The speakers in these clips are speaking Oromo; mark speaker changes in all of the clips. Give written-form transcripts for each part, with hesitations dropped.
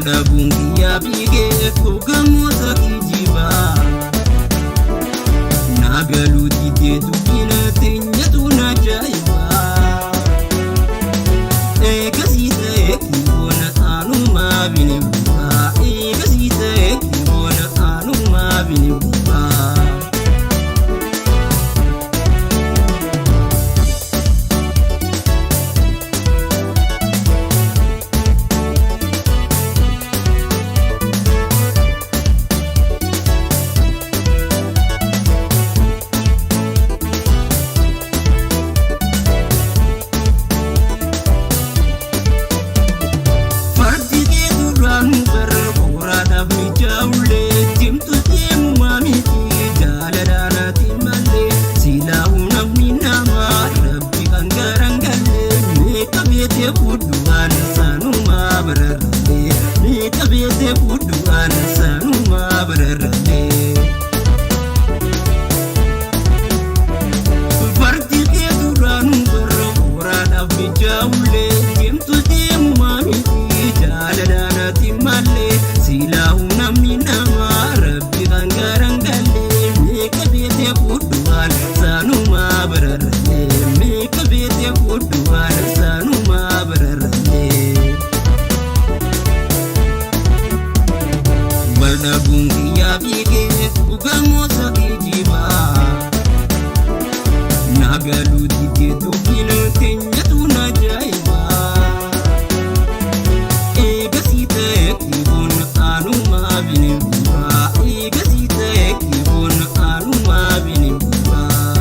Speaker 1: Waldhabuun kiyyaa fiigee dhugamoota kijibaa. Naa galuu didee dubbina teenyatu na ajaa'ibaa. Eegasii ta'e kiboona aanumaa bini bu'aa. Eegasii ta'e kiboona aanumaa bini bu'aa. Fardi kee duraan bara qoraadhaaf mijaa'ullee deemtu deemumaa miti jaalalaanaati malee silaa'uu namni namaa rabbi kan garangalee meeqa beetee fuudhuwaan sanumaa bararralee meeqa beetee fuudhuwaan sanumaa bararralee. Fardi kee duraan bara qoraadhaaf mijaa'ullee deemtu deemumaa miti jaalalaanaati malee silaa'uu namni namaa rabbi kan garangalee meeqa beetee fuudhuwaan sanumaa bararralee meeqa beetee fuudhuwaan sanumaa bararralee. Waldhabuun kiyyaa fiigee dhugamoota kijibaa. Naa galuu didee dubbina teenyatu na ajaa'ibaa. Eegasii ta'e kiboon aanumaa bini bu'aa. Eegasii ta'e kiboon aanumaa bini bu'aa.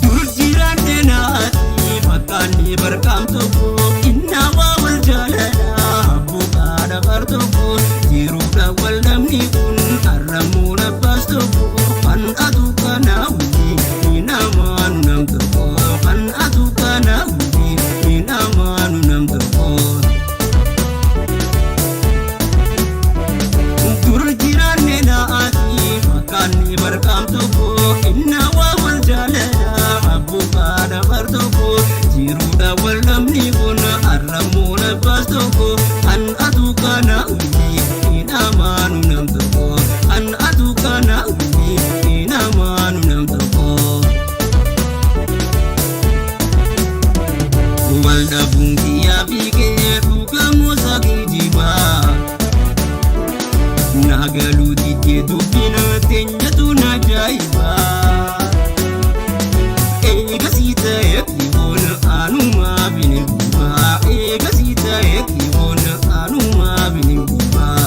Speaker 1: Dur jiraan naati fakkaanni barqaam tokko innaa waa wal jaalalaa abbuuqaadha bar tokko jiruudha wal namni kun arramuun abbaas tokko kan atu kana wuli hin amaanu nam tokko kan atu kana wuli hin amaanu nam tokko. Dur jiraan naati fakkaanni barqaam tokko innaa waa wal jaalalaa abbuuqaadha bar tokko jiruudha wal namni kun arramuun abbaas tokko kan atu kana wuli hin amaanu nam tokko kan atu kana wuli hin amaanu nam tokko. Waldhabuun kiyyaa fiigee dhugamoota kijibaa. Naa galuu didee dubbina teenyatu na ajaa'ibaa. Eegasii ta'e kiboon aanumaa bini bu'aa. Eegasii ta'e kiboon aanumaa bini bu'aa.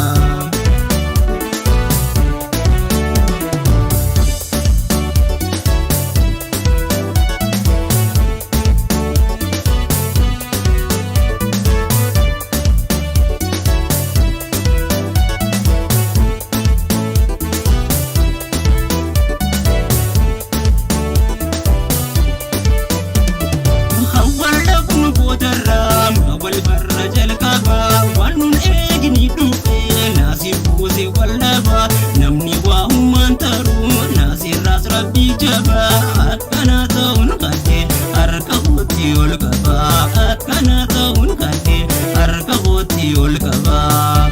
Speaker 1: Hawwallaquun boodarraa wal barra jalqabaa waan nun eegni dhufee naasii buuse wallabaa namni waa hummaan taruu naasirraas rabbii jabaa akkana ta'uun qaddee harka kootti ol qabaa akkana ta'uun qaddee harka kootti ol qabaa.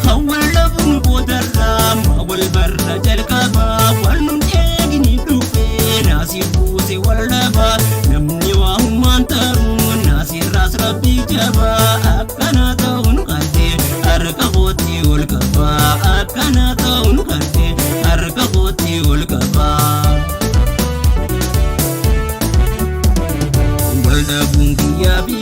Speaker 1: Hawwallaquun boodarraa wal barra jalqabaa waan nun eegni dhufee naasii buuse wallabaa namni waa hummaan taruu naasirraas rabbii jabaa akkana ta'uun qaddee harka kootti ol qabaa akkana ta'uun qaddee harka kootti ol qabaa. Waldhabuun kiyyaa fi